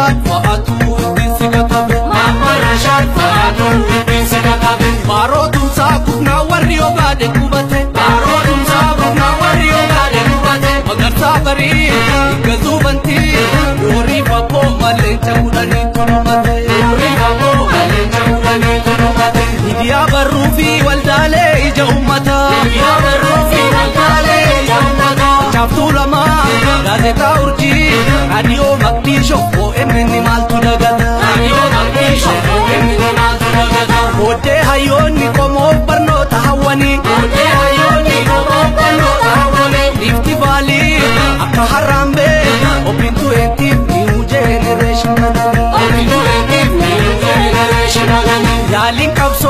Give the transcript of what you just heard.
Rashaad fa'aatu ittiin si katabe. Maamma Rashaad fa'aatu ittiin si katabe. Baaroo tumsaa kufnaa warri ogaade qubate. Baaroo tumsaa kufnaa warri ogaade qubate. Magarsaa barii gazzuu bantii horii fabboo maleenca 10 tulumate. Horii fabboo maleenca 10 tulumate. Miidiyaa barruu fi waldaalee ija uummataa. Miidiyaa barruu fi waldaalee ija uummataa. Chaaftuu lamaa gaazexaa urjii raadiyoo maqdiishoo OMN maaltu dagata. Raadiyoo maqdiishoo OMN maaltu dagata. Booddee hayyoonni qomoof barnoota hawwanii. Booddee hayyoonni qomoof barnoota hawwanii. Riifti Vaalii akka Harambee Obintu eetiif New Generation bananii. Obintu eetiif New Generation bananii. Yaaliin qabsoo.